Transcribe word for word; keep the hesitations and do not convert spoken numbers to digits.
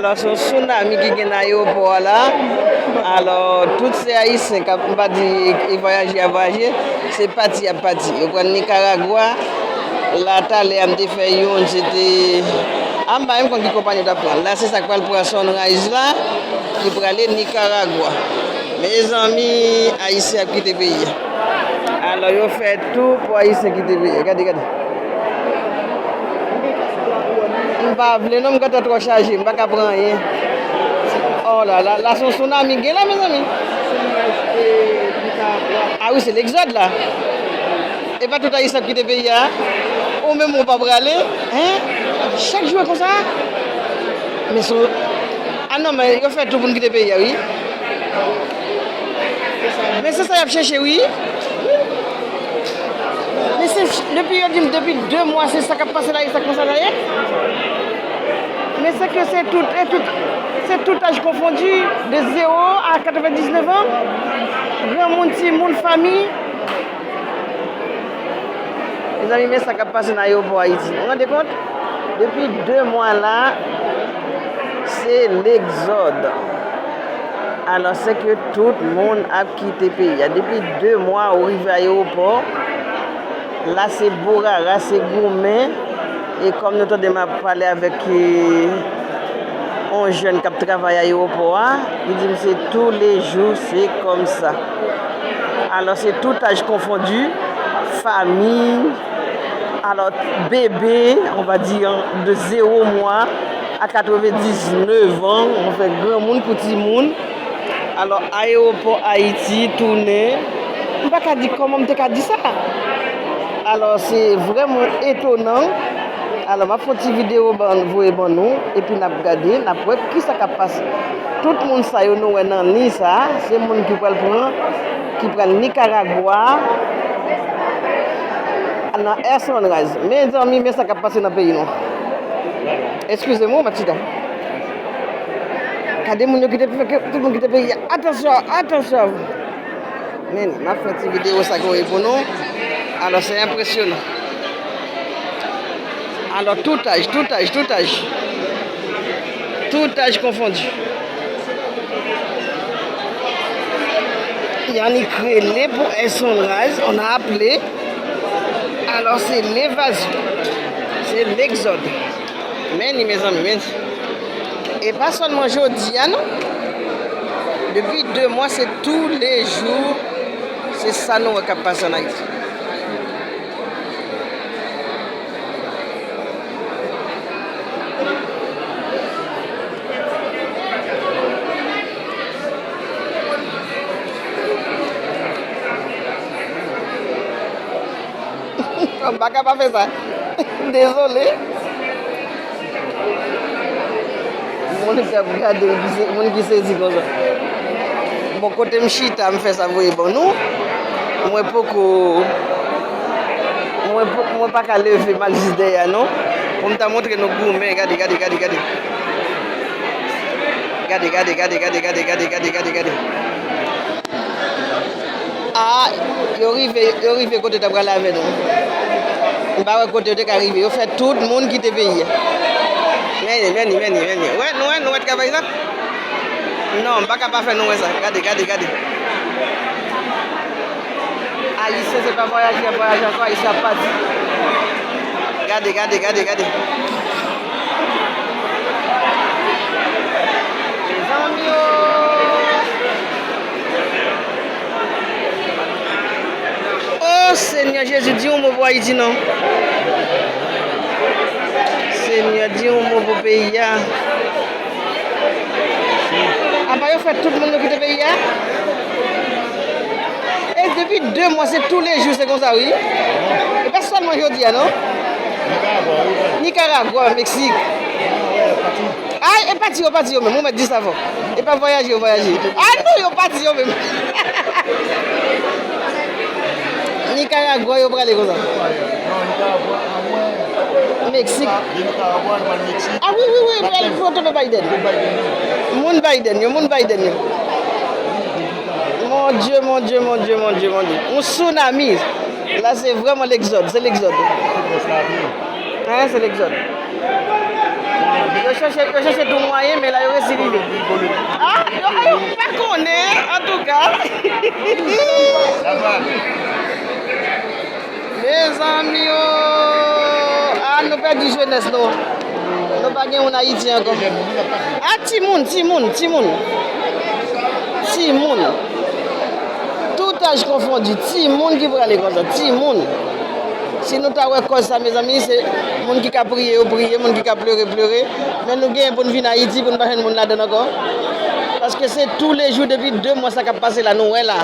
Alò, se yon tsunami ki gen nan ayewopò a la. Alò, tout se Ayisyen k ap, m pa di e vwayaje y ap vwayaje, se pati y ap pati. Yo pral Nikaragwa, la talè a m te fè youn, se te, a m pa menm konn ki konpayi yo t ap pran. La, se sa k pral pran Sunrise la, ki prale Nikaragwa. Mezanmi, Ayisyen ap kite peyi a. Alò, yo fè tou pou Ayisyen kite peyi a. Gade, gade. M pa vle non, m gentan twò chaje, m pa ka pran anyen. Oh la la, la se yon tsunami gen la, mezanmi. Ah wi, se legzòd la. E pa tout Ayisyen ap kite peyi a. Ou menm ou pa prale, hein? Chak jou e konsa. Men se, ah non, men yo fè tou pou n kite peyi a, wi. Men se sa y ap chèche, wi. Men se, depi yo di m, depi de mwa, se sa k ap pase la, e sa konsa la ye. Men se ke se tout, e tout, se tout aj konfondi, de zewo a katrevendiznèf an, granmoun, timoun, fanmi. Mezanmi, men sa k ap pase nan ayewopò Ayiti. Ou rande kont? Depi de mwa la, se legzòd. Alò, se ke tout moun ap kite peyi a. Depi de mwa, ou rive ayewopò, la se bourara, se goumen. E kòm nou tande m ap pale avèk, eh, yon jèn k ap travay ayewopò a, li di m se toulejou, se kòmsa. Alò, se tout aj konfondi, fanmi, alò, bebe, on va dire, de zewo mwa a katrevendiznèf an, anfen, granmoun kou timoun. Alò, ayewopò Ayiti tounen, m pa ka di kòman m te ka di sa. Alò, se vrèman etonan. Alò, m ap fè yon ti videyo ban, voye ban nou, epi n ap gade, n ap wè kisa k ap pase. Tout moun sa yo nou wè nan liy sa, se moun ki pral pran, ki pral Nikaragwa, nan Air Sunrise. Mezanmi, men sa k ap pase nan peyi nou. Eskize m, wi, Matida. Gade moun yo kite, tout moun kite peyi a. Atansyon, atansyon. Men, m ap fè ti videyo sa k voye pou nou. Alò, se enpresyonan. Alò, tout aj, tout aj, tout aj. Tout aj konfondi. Yannick rele pou Air Sunrise, on a appelé. Alò, se levazyon. Se legzòd. Men li, mezanmi, men li. E pa sèlman jodi a, non. Depi de mwa, se toulejou. Se sa nou wè k ap pase ann Ayiti. M pa ka pa fè sa. Dezole. Moun k ap gade, moun ki se-, moun ki sezi konsa. Bon, kote m chita, m fè sa voye ban nou. Mwen poko, mwen po-, mwen pa ka leve m al jis dèyè a, non. Pou m ta montre nou goumen, gade, gade, gade, gade. Gade, gade, gade, gade. Ah, yo rive, yo rive kote yo t ap prale avè nou. M pa wè kote yo te ka rive. Yo fè tout moun kite peyi a. Men li, men li, men li, men li. Wè, nou wè, nou wè travay sa? Non, m pa ka pa fè nou wè sa. Gade, gade, gade. Ayisyen se pa vwayaje y ap vwayaje ankò, Ayisyen ap pati. Gade, gade, gade, gade. Mezanmi o! O Senyè Jezi, di yon mo pou Ayiti non. Senyè, di yon mo pou peyi a. Apa yo fè tout moun yo kite peyi a? E depi de mwa, se toulejou, se konsa, wi. E pa sèlman jodi a, non? Nikaragwa, Meksik. Ay, e pati yo, pati yo menm, ou mèt di sa fò. E pa vwayaje yo vwayaje. Ay, non, yo pati yo menm. Nikaragwa, yo prale konsa. Meksik. Ah wi, wi, wi, pral foto de Biden. Moun Biden yo, moun Biden yo. Mon Dieu, mon Dieu, mon Dieu, mon Dieu, mon Dieu. Un tsunami. La, se vrèman legzòd, se legzòd. Hein, se legzòd. Yo chèche, yo chèche tou mwayen, men la yo resi rive. Ah, yo, yo pa konnen, antouka. Mezanmi, oh, ah, nou pèdi jenès nou. Nou pa gen moun Ayiti ankò. Ah, timoun, timoun, timoun. Timoun. Tout âge confondu, timoun ki prale konsa, timoun. Si nou ta wè kòz sa, mezanmi, se moun ki ka priye, yo priye, moun ki ka plere, plere. Men nou genyen pou n vin Ayiti, pou n pa jwenn moun ladan ankò. Paske se toulejou, depi de mwa sa k ap pase la, nou wè la.